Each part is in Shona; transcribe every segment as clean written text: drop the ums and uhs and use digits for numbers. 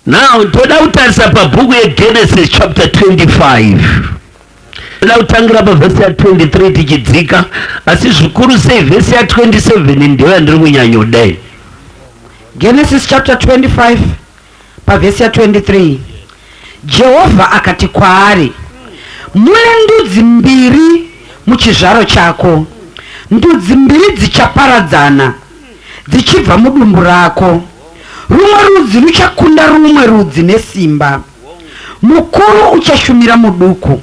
Now toda kutarisa pabhuku yeGenesis chapter 25. Toda kutangira pavhesi ya 23 tichidzika, asi zvikuru sei vhesi ya 27 ndiyo yandiri kunyanyoda iyi. Genesis chapter 25 pavhesi ya 23. Jehovha akati kwaari, Mune ndudzi mbiri muchizvaro chako, ndudzi mbiri dzichaparadzana dzichibva mudumbu rako. Rumwe rudzi ruchakunda rumwe rudzi nesimba, mukuru uchashumira muduku.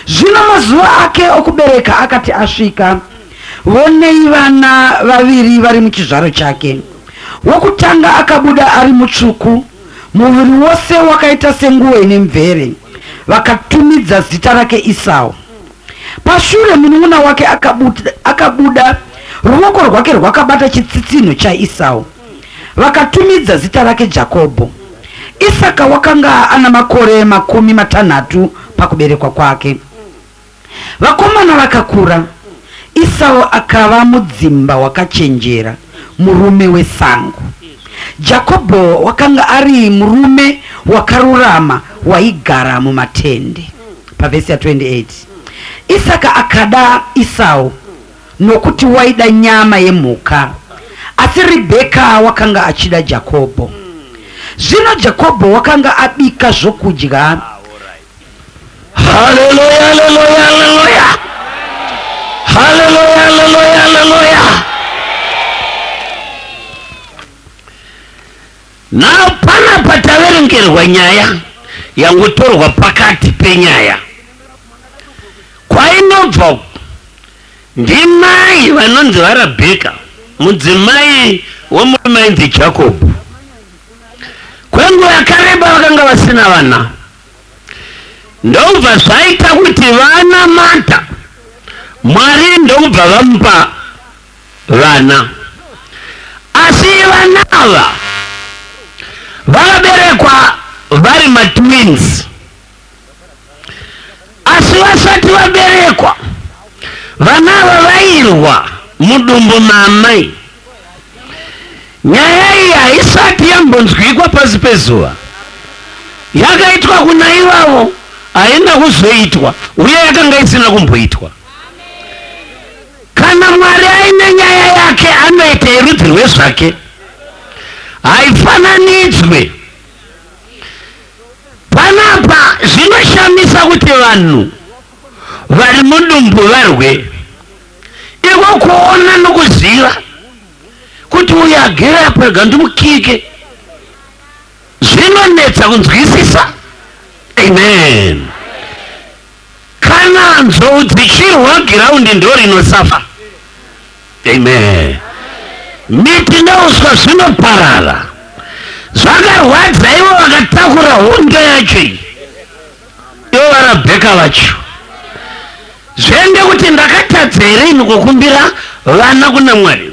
Zvino mazuva ake okubereka akati asvika, vonei vana vaviri vari muchizvaro chake. Wokutanga akabuda ari mutsvuku, muviri wose wakaita senguo ine mvere, vakatumidza zita rake Isau. Pashure munun'una wake akabuda, akabuda ruoko rwake rwakabata chitsitsinho chaIsau, vakatumidza zita rake Jakobho. Isaka wakanga ana makore 30 pakuberekwa kwake. Vakomana vakakura, Isau akava mudzimba wakachenjera, murume wesango. Jakobho wakanga ari murume wakarurama waigara mumatende. Pavhesi ya 28 Isaka akada Isau nokuti waida nyama yemhuka, asi Ribheka wakanga achida Jakobho. Zvino Jakobho wakanga abika zvokudya. Haleluya, haleluya, haleluya. Haleluya, haleluya, haleluya. Now panapa taverengerwa nyaya yangotorwa pakati penyaya. Kwainobva ndimai vanonzi vaRabheka, mudzimai wemurume ainzi Jakobho. Kwenguva yakareba vakanga vasina vana. Ndobva zvaita kuti vanamata Mwari ndokubva vamupa vana. Asi vana ava vakaberekwa vari matwins. Asi vasati vaberekwa, vana ava vairwa mudumbu maamai. Nyaya iyi haisati yambonzwikwa pasi pezuva. Yakaitwa kuna ivavo haina kuzoitwa uye yakanga isina kumboitwa. Kana Mwari aine nyaya yake anoita yerudzi rwezvake, haifananidzwe. Panapa zvinoshamisa kuti vanhu vari mudumbu varwe iko kuona nokuziva kuti uyu agere apo rega ndimukike zvinonetsa kunzwisisa. Amen. Kana nzou dzichirwa giraundi ndorinosafa. Amen. Miti neuswa zvinoparara. Zvakarwadza ivo vakatakura hondo yacho iyi. Ivo vaRabheka vacho. Zvende kuti ndakatadza here ini kukumbira vana kuna Mwari?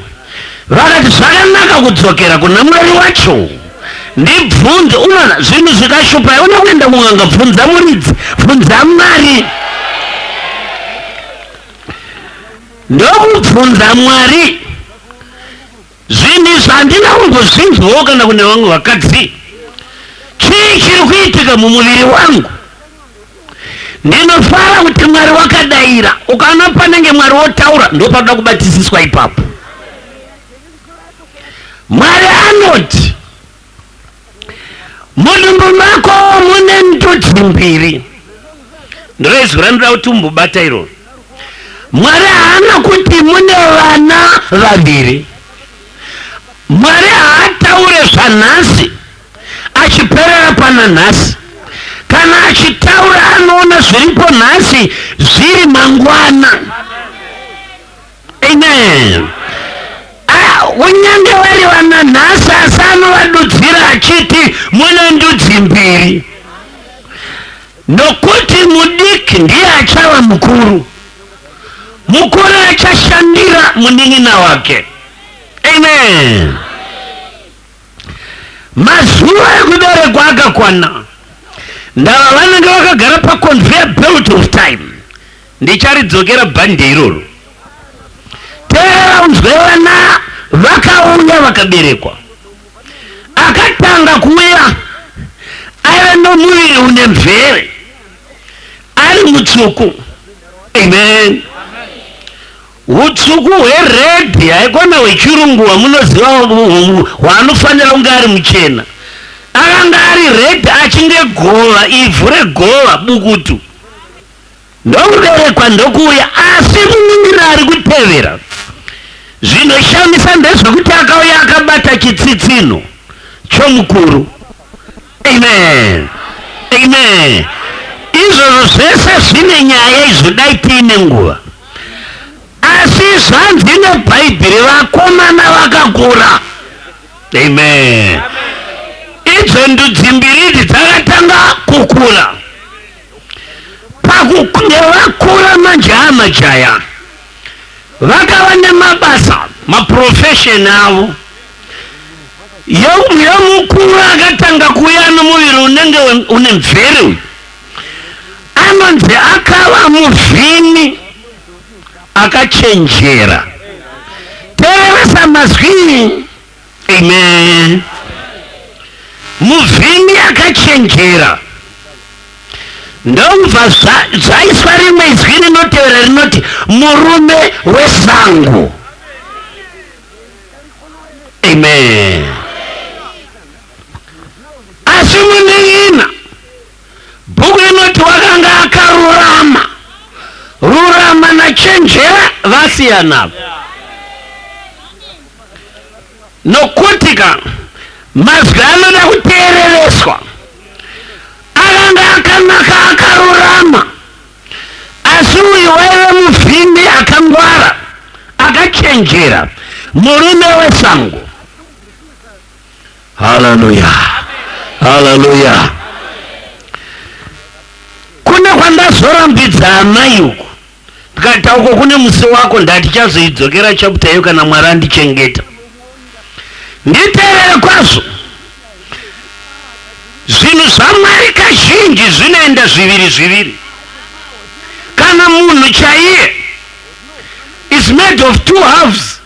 Vakati zvakanaka kudzokera kuna Mwari wacho. Ndibvunze, unoona zvinhu zvikashupa iwe kuenda kun'anga, bvunza muridzi, bvunza Mwari. Ndokubvunza Mwari zvinhu izvi handina kumbozvinzwawo kana kune vamwe vakadzi. Chii chiri kuitika mumuviri wangu? Ndinofara kuti Mwari wakadaira. Ukaona panenge Mwari wotaura ndopanoda kubatisiswa ipapo. Mwari anoti mudumbu mako mune ndudzi mbiri. Ndiro izwi randinoda kuti umbobata iroro. Mwari haana kuti mune vana vaviri. Mwari haataure zvanhasi achiperera pana nhasi. Kana achitaura anoona zviripo nhasi zviri mangwana. Amen. Ah, kunyange vari vana nhasi asi anovadudzira achiti mune ndudzi mbiri, nokuti mudiki ndiye achava mukuru, mukuru achashandira munin'ina wake. Amen. Mazuva ekuberekwa akakwana, ndava vanenge vakagara paconveyor belt of time. Ndicharidzokera bhande iroro. Teerera unzwe, vana vakauya vakaberekwa. Akatanga kuuya Aive nomuviri une mvere, ari mutsvuku. Amen. Hutsvuku hweredhi, haikona hwechirungu hwamunoziva hwaanofanira kunge ari muchena. Akanga ari redhi achinge gova, ivhu regova, bukutu. Ndokuberekwa ndokuuya, asi munin'ina ari kutevera. Zvinoshamisa ndezvekuti akauya akabata chitsitsinho chomukuru. Amen. Amen. Izvozvo zvese zvine nyaya izvo dai tiine nguva. Asi zvanzi neBhaibheri vakomana vakakura. Amen. Idzo ndudzi mbiri idzi dzakatanga kukura. Pakunge vakura manje amajaya vakava nemabasa maprofession avo. Yomukuru akatanga kuuya nomuviri unenge une mvere uyu anonzi akava muvhimi akachenjera. Teeresa mazwi. Amen. Muvhimi akachenjera. Ndobva zvaiswa rimwe izwi rinotevera rinoti murume wesango. Amen. Asi munin'ina bhuku inoti wakanga akarurama. Rurama nachenjera vasiyana. Nokuti ka mazwi anoda kuteerereswa. Akanga akanaka akarurama. Asi uyu waive muvhimi akangwara, akachenjera, murume wesango. Haleluya, haleluya. Kune kwandazorambidza amai uku, ndikati uko kune musi wako, ndatichazoidzokera chapter iyo kana Mwari andichengeta. Nditeerere kwazvo. Zvinhu zvaMwari kazhinji zvinoenda zviviri zviviri. Kana munhu chaiye is made of two halves.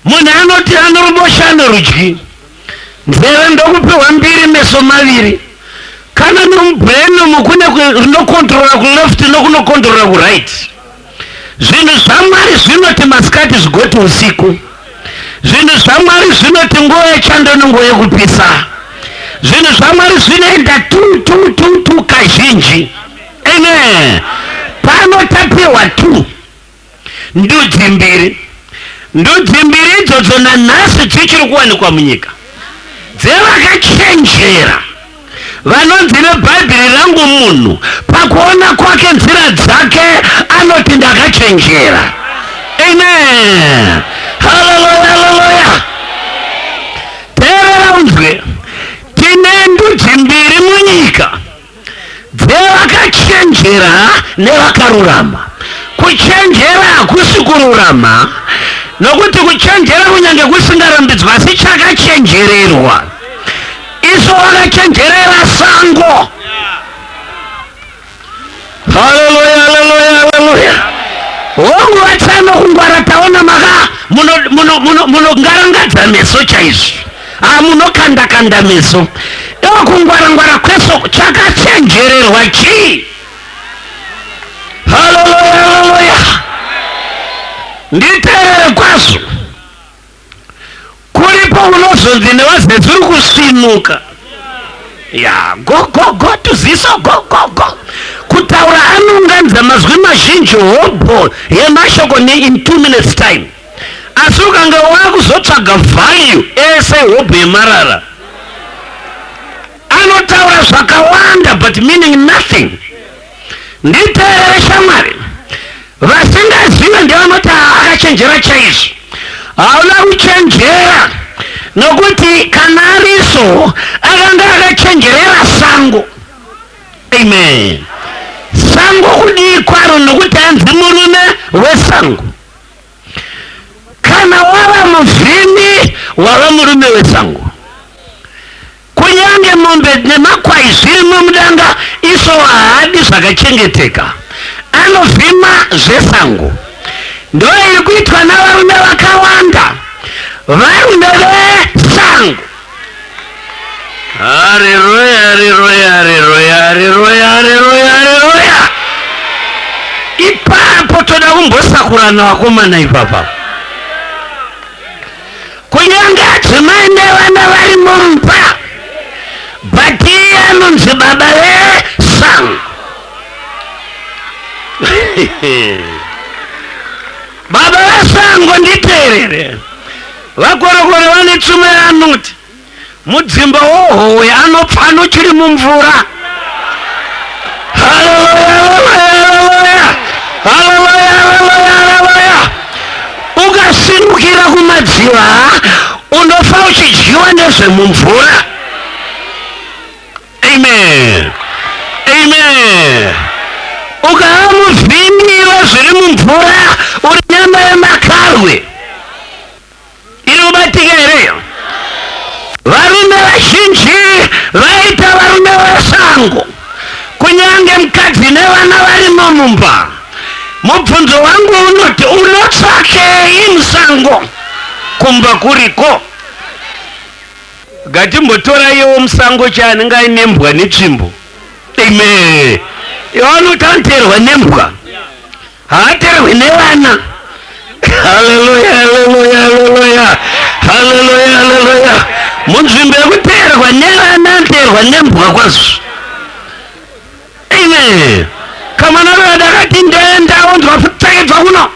Munhu anoti anoruboshe anorudyi. Nzeve ndokupiwa mbiri meso maviri. Kana nomubrain umu kune rinokontrora kuleft nokunokontrora kuright. Zvinhu zvaMwari zvinoti masikati zvigoti usiku. Zvinhu zvaMwari zvinoti nguva yechando nenguva yekupisa. Zvinhu zvaMwari zvinoenda tu tu tu tu kazhinji. Amen. Pano tapiwa tu ndudzi mbiri. Ndudzi mbiri idzodzo nanhasi dzichiri kuwanikwa munyika dzevakachenjera vanonzi neBhaibheri rangu munhu pakuona kwake nzira dzake anoti ndakachenjera. Amen. Haleluya, haleluya. Teerera unzwe, tine ndudzi mbiri munyika dzevakachenjera nevakarurama. Kuchenjera hakusi kururama, nokuti kuchenjera kunyange kusingarambidzwa, asi chakachenjererwa. Isu wakachenjerera sango. Haleluya, haleluya, haleluya. Hongu vatsano kungwara taona maka munongarangadza meso chaizvo. Ah, munokanda kanda meso. Iwo kungwara ngwara kweso chakachenjererwa chii? Haleluya, haleluya. Nditeerere kwazvo. Kuripo unozonzi nevazezi uri kusvinuka. Ya, go go go tuziso go go go. Kutaura anounganidza mazwi mazhinji hobho yemashoko ne in 2 minutes time. Asi ukange wakuzotsvaga value ese hobho yemarara. Anotaura zvakawanda but meaning nothing. Nditeerere shamwari. Vasingazive ndevanoti akachenjera chaizvo. Hauna kuchenjera nokuti kana ariso akanga akachenjerera sango. Amen. Sango kudii kwaro nokuti hanzi murume wesango. Kana wava muvhimi wava murume wesango. Kunyange mombe nemakwai zvirimo mudanga, Esau haadi zvakachengeteka. Anovhima zvesango. Ndoiri kuitwa navarume vakawanda, varume vesango. Hareruya, hareruya, hareruya, hareruya, hareruya, hareruya. Ipapo toda kumbosakurana vakomana ipapa. Kunyange adzimai nevana vari mumba, but iye anonzi baba vesango. Baba vesango, nditeerere. Vakorokoro vane tsumo yaanoti mudzimba wohowe anopfa anochiri mumvura. Haleluya, haleluya, haleluya, haleluya. Ukasimukira kumadziva unofa uchidyiwa nezvemumvura. Amen, amen. Ukava muvhimi wezviri mumvura, uri nyama yemakarwe. Iri kubatika here? Varume vazhinji vaita varume vesango, kunyange mukadzi nevana varimo mumba. Mubvunzo wangu unoti, unotsvakei musango kumba kuriko? Ngatimbotora iyewo musango chaanenge aine mbwa netsvimbo. Amen. Iwe anoti anoteerwa nembwa, haateerwi nevana. Haleluya, haleluya, haleluya, haleluya, haleluya. Munzvimbo yekuteerwa nevana, anoteerwa nembwa kwazvo. Amen. Kamwana kakada akati ndenda onzwa futsekedzwa kuno.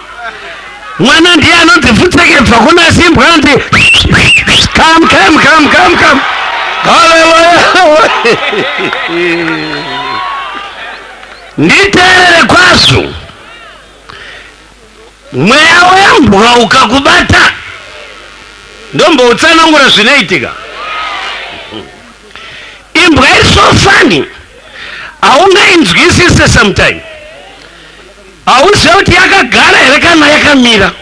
Mwana ndiye anonzi futsekedzwa kuno, asi imbwa anonzi come, come, come, come, come. Haleluya. Nditeerere kwazvo. Mweya wembwa ukakubata, ndomboutsanangura zvinoitika. Imbwa iri so funny, haungainzwisise sometime. Hauziva kuti yakagara here kana yakamira,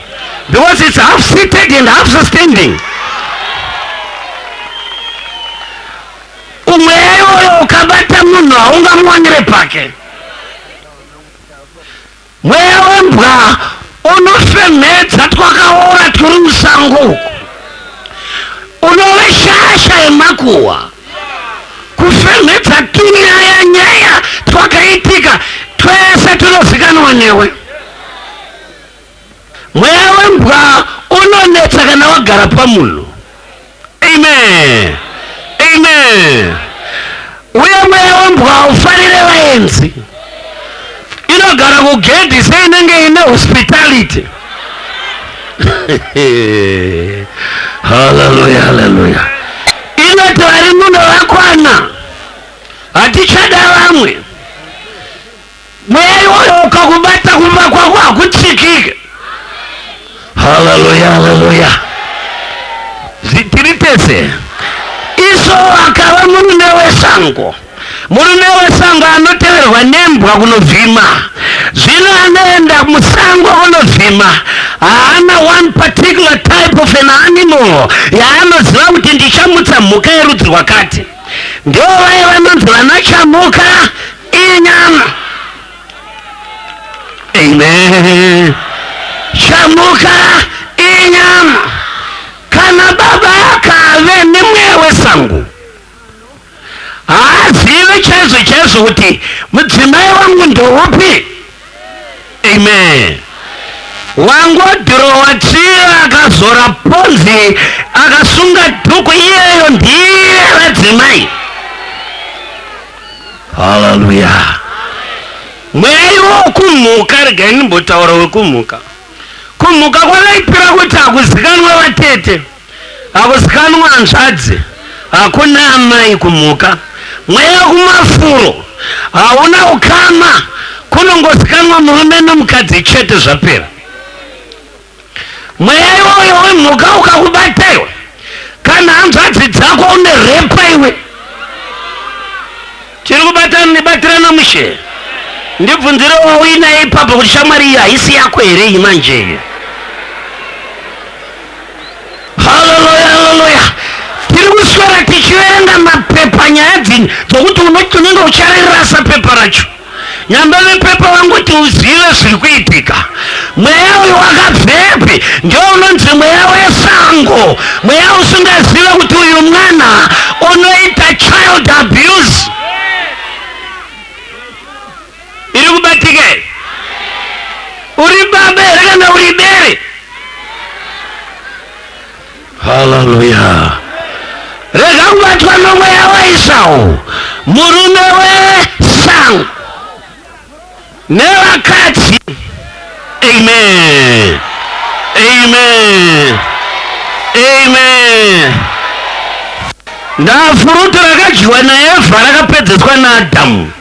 because it's half seated and half standing. Umweya iwoyo ukabata munhu, haungamuwanire pake. Mweya wembwa unofemhedza twakaora turi musango uku, unove shasha yemakuhwa kufemhedza tunyaya nyaya twakaitika twese tunozikanwa newe. Mweya wembwa unonetsa kana wagara pamunhu. Amen, amen. Uye mweya wembwa haufarire vaenzi. Inogara kugedhi seinenge ine hospitality. Haleluya, haleluya. Inoti vari muno vakwana, hatichada vamwe. Mweya iwoyo ukakubata, kumba kwako hakutsikike. Haleluya, haleluya. Tiri tese. Iso akava murume wesango. Murume wesango anoteverwa nembwa kunovhima. Zvino anoenda musango kunovhima, haana one particular type of an animal yaanoziva kuti ndichamutsa mhuka yerudzi rwakati. Ndo vaya vanonzi vanachamuka inyama. Amen. Chamuka inyama. Kana baba akave nemweya wesango, haazive chaizvo chaizvo kuti mudzimai wangu ndoupi. Amen. Wangodhirowa tsiva, akazora ponzi, akasunga dhuku, iyeyo ndiye vadzimai. Haleluya. Mweya iwo kumhuka, regai ndimbotaura wekumhuka. Kumhuka kwakaipira kuti hakuzikanwe vatete, hakuzikanwa hanzvadzi, hakuna amai kumhuka. Mweya wekumafuro hauna ukama, kunongozikanwa murume nomukadzi chete, zvapera. Mweya iwoyo wemhuka ukakubata iwe, kana hanzvadzi dzako une repa iwe. Tiri kubatirana mushe. Ndibvunzire wauinaye ipapo kuti shamwari iyi haisi yako here iyi manje? Haleluya, haleluya. Tiri kuswera tichiverenga mapepa, nyaya dzini dzokuti unenge ucharirasa pepa racho. Nyamba vepepa vangoti uzive zviri kuitika. Mweya uyu wakabvepi? Ndio unonzi mweya wesango, mweya usingazive kuti uyu mwana unoita child abuse. Iri kubatika here? Uri baba here kana uri bere? Haleluya! Rega kubatwa nomweya waIsau, murume wesango nevakadzi. Amen, amen, amen. Ndafuruto rakadyiwa naEvha rakapedzeswa naAdhamu.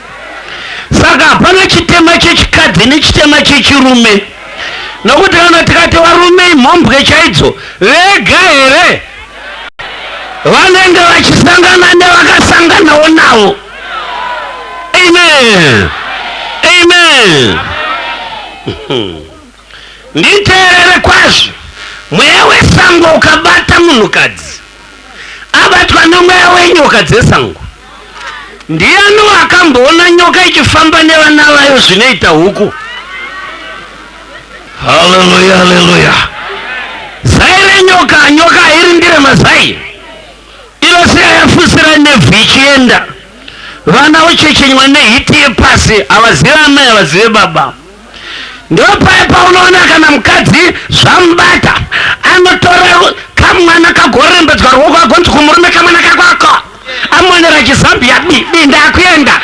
Saka hapana chitema chechikadzi nechitema chechirume, nokuti kana tikati varume imhombwe chaidzo vega here vanenge vachisangana nevakasanganawo navo. Amen, amen. Nditeerere kwazvo. Mweya wesango ukabata munhukadzi, abatwa nomweya wenyoka dzesango. Ndiani akamboona nyoka ichifamba nevana vayo zvinoita huku? Haleluya, haleluya. Zai renyoka, nyoka hairindire mazai, inosiya yafusira nevhu ichienda. Vana vochechenywa nehiti yepasi, havazive amai, havazive baba. Ndopaya paunoona kana mukadzi zvamubata, anotora kamwana kagorembedzwa ruoko, agonzi kumurume kamwana kakwako, amonera chizambia, bi bi, ndakuenda.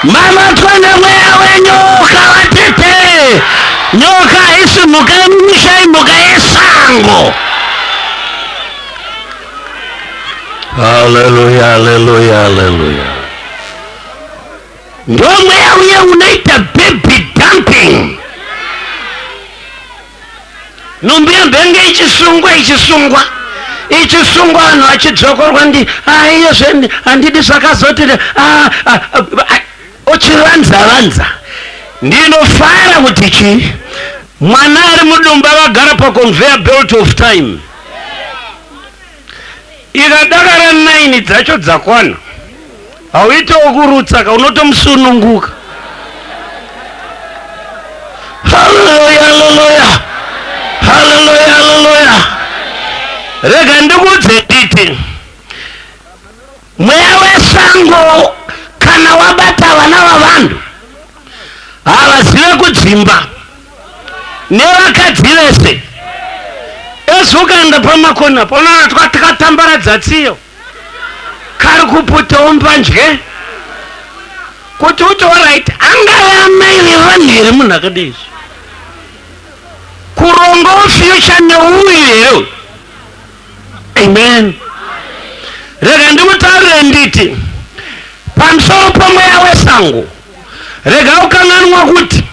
Mabatwa nemweya wenyoka vatete. Nyoka haisi mhuka yemumusha, imhuka yesango. Haleluya, haleluya, haleluya. Ndomweya uye unoita baby dumping. Nhumbi yembenge ichisungwa, ichisungwa, ichisungwa, vanhu vachidzokorwa ndi aiyezve handidi zvakazoti uchivanza vanza. Ndinofara kuti chi mwana ari mudumbu akagara paconveyor belt of time. Ikadakara 9 dzacho dzakwana, hauite wokurutsa ka, unotomusununguka. Haleluya, haleluya, haleluya, haleluya. Rega ndikuudze nditi mweya wesango kana wabata vana vavanhu, havazive kudzimba nevakadzi vese. Ezi ukaenda pamakona paunoona tikatambaradza tsiyo kari kuputawo mbanje kuti uti alright, angave amai vevanhu here munhu akadai izvi? Kurongawo future neuyu here uyu? Amen. Rega ndikutaurire nditi pamusoro pomweya wesango, rega ukanganwa kuti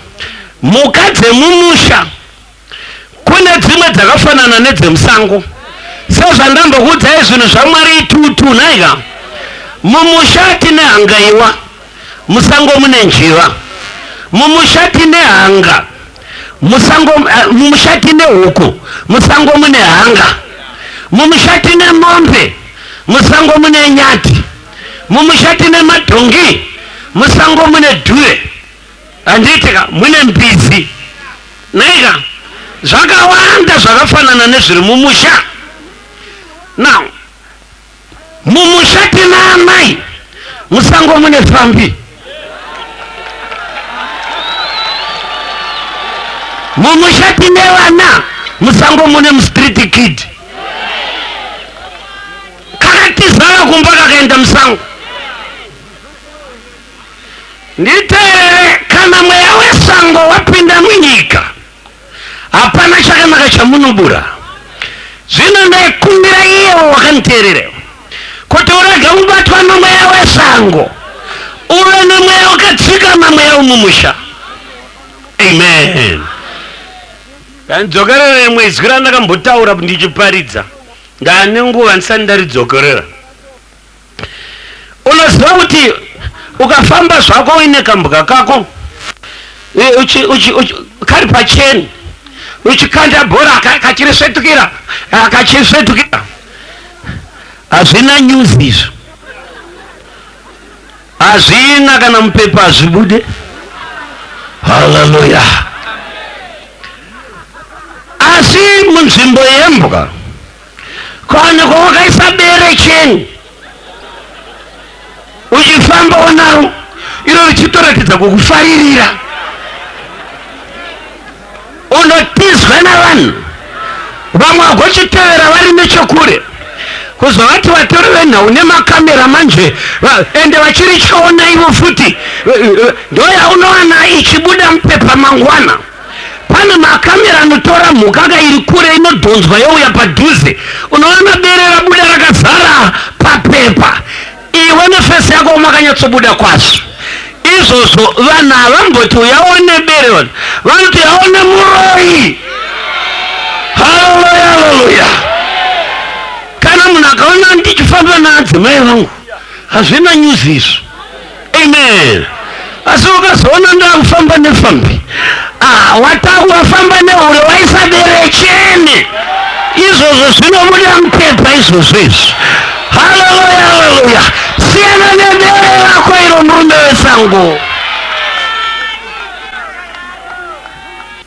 mhuka dzemumusha kune dzimwe dzakafanana nedzemusango. Sezvandambokuudzai, zvinhu zvaMwari itutu nhaika. Mumusha tine hangaiwa, musango mune njiva. Mumusha tine hanga, musango, mumusha tine huku, musango mune hanga. Mumusha tine mombe, musango mune nyati. Mumusha tine madhongi, musango mune dhuve, handiitika, mune mbizi naika. Zvakawanda zvakafanana nezviri mumusha. Now mumusha tina amai, musango mune fambi. Mumusha tine vana, musango mune mustreet kid kakatizara kumba kakaenda musango. Nditeerere, kana mweya wesango wapinda munyika, hapana chakanaka chamunobura. Zvino ndaikumbira iyewo wakanditeerere kuti urege kubatwa nomweya wesango, uve nemweya wakadzikama, mweya wemumusha. Amen. Ndandidzokerera rimwe izwi randakambotaura ndichiparidza, ndaane nguva ndisati ndaridzokerera. Unoziva kuti ukafamba zvako uine kambwa kako kari pacheni, uchikanda bhora kachirisvetukira, kachisvetukira, hazvina news izvo. Hazvina kana mupepa, hazvibude. Haleluya! Asi munzvimbo yembwa, kuwanikwa wakaisa bere cheni, uchifambawo naro iro richitoratidza kukufaririra, unotizwa navanhu. Vamwe vagochitevera vari nechekure, kuzovati vatori venhau nemakamera manje, ende vachirichiona ivo futi. Ndo yaunowana ichibuda mupepa mangwana. Pane makamera anotora mhuka ka iri kure, inodhonzwa youya padhuze. Unoona bere rabuda rakazara papepa, iwe neface yako makanyatsobuda kwazvo. Izvozvo vanhu havamboti uyaone bere, vanhu vanoti yaone muroyi. Haleluya, haleluya! Kana munhu akaona ndichifamba naadzimai vangu, hazvina nyuzi izvo. Amen. Asi ukazoona ndakufamba nefambi, ah, wafamba nehure, waisa bere chene. Izvozvo zvinobuda mupepa izvozvo izvi. Haleluya, haleluya! Siyana nebere rako iro, murume wesango.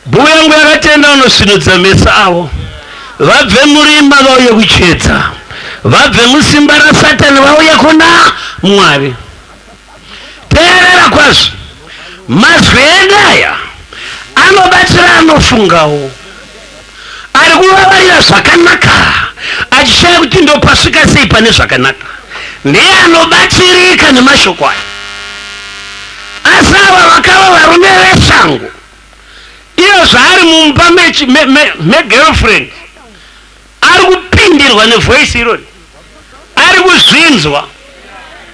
Bhuku yangu yakatenda unosvinudza meso avo vabve murima vauye kuchiedza, vabve musimba raSatani vauye kuna Mwari. Teerera kwazvo mazwi edu aya, anobatsira anofungawo, ari kuvavarira zvakanaka achishaya kuti ndopasvika sei pane zvakanaka, ndiye anobatsirika nemashoko aya. Asi ava vakava varume vesango, iyo zvaari mumba megirlfriend, ari kupindirwa nevoice irori, ari kuzvinzwa,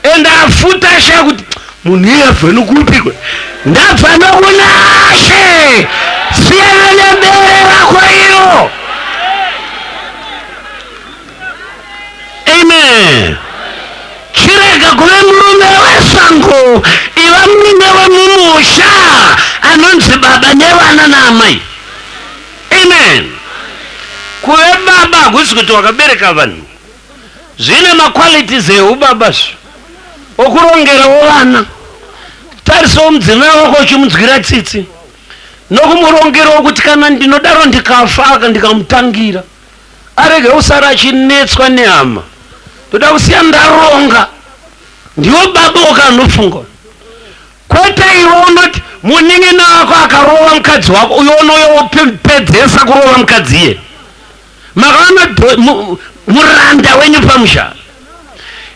ende afuta, ashaya kuti munhu iye abva nokupikwe. Ndabva nokunashe. Siyana nebere rako iro. Amen. Chirega kuve murume wesango, iva murume wemumusha anonzi baba nevana naamai. Amen. Kuve baba hakusi kuti wakabereka vanhu. Zvine maqualities eubaba zvo okurongerawo vana, tarisawo mudzimai wako uchimunzwira tsitsi nokumurongerawo kuti kana ndinodaro ndikafa aka ndikamutangira, arege kusara achinetswa nehama. Ndoda kusiya ndaronga. Ndiwo baba wakanofunga, kwete iwe unoti munin'ina wako akarova mukadzi wako, uyo unoyopedzesa kurova mukadzi iye. Makaona muranda wenyu pamusha.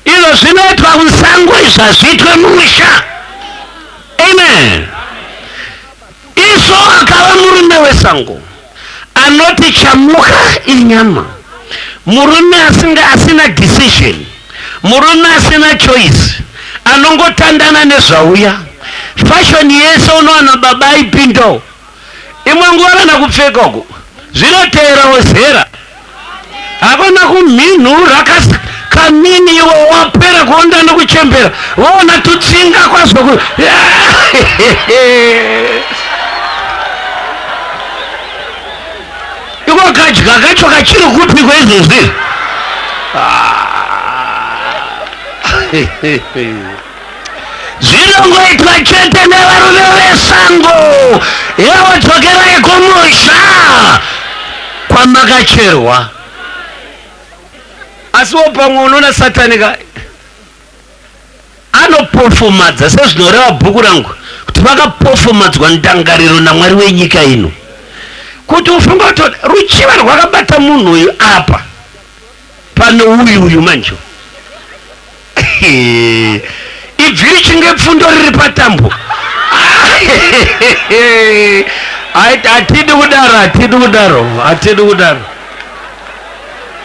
Izvo zvinoitwa musango, izvo hazviitwe mumusha. Amen. Iso akava murume wesango anoti chamuka inyama, murume asinga asina decision, murume asina choice, anongotandana nezvauya. Fashion yese unowana baba aipindawo imwe nguva kana kupfeka uku zvinoteerawo zera. Hakuna kumhinhura kamini, iwe wapera kuonda nokuchembera, voona tutsinga kwazvo. Iko kadya kacho kachiri kupi kwaizvozvi? Zvinongoitwa chete nevarume vesango. Yewo dzokerai kumusha kwamakacherwa. Asiwo pamwe unoona Satani ka anopofomadza, sezvinoreva bhuku rangu kuti vakapofomadzwa ndangariro namwari wenyika ino, kuti ufunga kuti ruchiva rwakabata munhu uyu apa pane uyu uyu manje ibvi richinge pfundo riri patambo. Hatidi kudaro, hatidi kudaro, hatidi kudaro.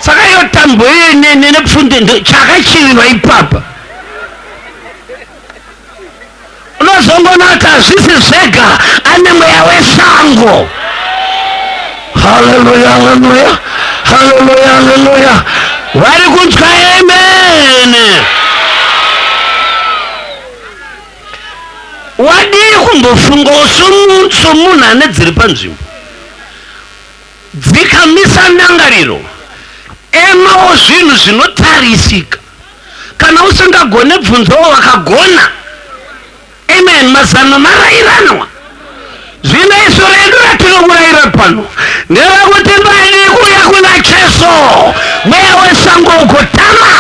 Saka iyo tambo iyo nepfundo chakachiviwa ipapa, unozongona kuti hazvisi zvega, ane mweya wesango. Haleluya, haleluya, haleluya, haleluya! Vari kunzwa amen? Wadii kumbofungawo somunhu ane dziri panzvimbo? Dzikamisa ndangariro, emawo zvinhu zvinotarisika. Kana usingagone, bvunzawo vakagona. Amen. Mazano marairanwa. Zvino isu redu ratinokurayira pano nderekuti mbadi kuuya kuna Jesu, mweya wesango ugotama.